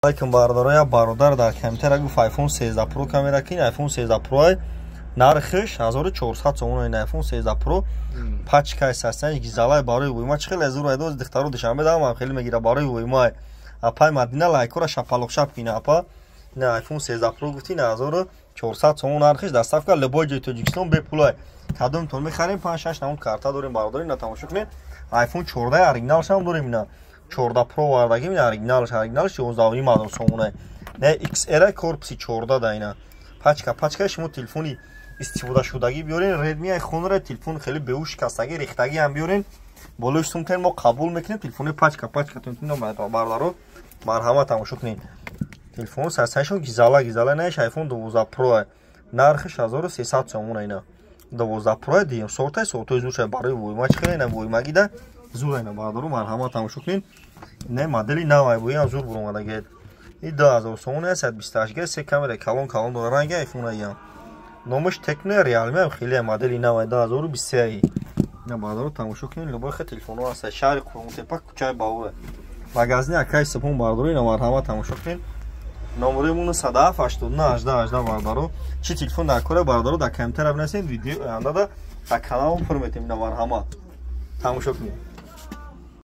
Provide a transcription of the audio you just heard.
Алейкум, бародаро. Я бародар дар комментария гуфт, iPhone 13 Pro камера кин. iPhone 13 Pro нархиш 1400 сомон. Ин iPhone 13 Pro пачкай састан гизалай барои вуйма. Чӣ хеле зур айдоз, духтаро Душанбе дам хеле мегира барои вуйма. Апай Мадина, лайкора шапалоқ шап кина, апа. Ина iPhone 13 Pro гуфти, 1400 сомон нархиш, доставка любой ҷои Тоҷикистон бепулай. Кадомтон мехарем, 5-6 намуд карта дорем, бародари, ина тамошо кунед. iPhone 14 оригиналшам дорем, ина 14 Pro вардагим, ина оригиналш, оригиналш 11,5 ҳазор сомона. Не XR, корпуси 14 да, ина пачка пачка. Шумо телефони истифодашудагӣ биёрен, Redmi, ай хонара, телефон хеле беуш, шикастагӣ, рехтагӣ ҳам биёрен, болои сумтен, мо қабул мекунем. Телефони пачка пачка, бародаро, марҳамат, тамошо кунед. Телефон сарсайшон гизала гизала. Наиш iPhone 12 Pro нархиш 1300 сомона. Ина 12 Pro дием сортай, сортои зурша барои вуйма. Чӣ хеле ина вуймагида зур ина, бародаро, марҳамат, тамошо кунед. Ина модели навай, буям зур буромадагед. И 2000 сомона, 128 га, се камера калон калон дора, ранги iPhone аям. Номаш Tecno, Realme ам хеле модели навай, 2023. Ина, бародаро, тамошо кунед, любой хе телефонҳо ҳаст. Шаҳри Қурғонтепа, кӯчаи Баҳура, магазини акаи Супон, бародаро, ина марҳамат, тамошо кунед. Номерои мо 07 89 18 18. Бародаро, чӣ телефон дар кора, бародаро, дар комментария бинависед, видеои ояндада дар каналмо пур метем. Ина марҳамат, тамошо кунед.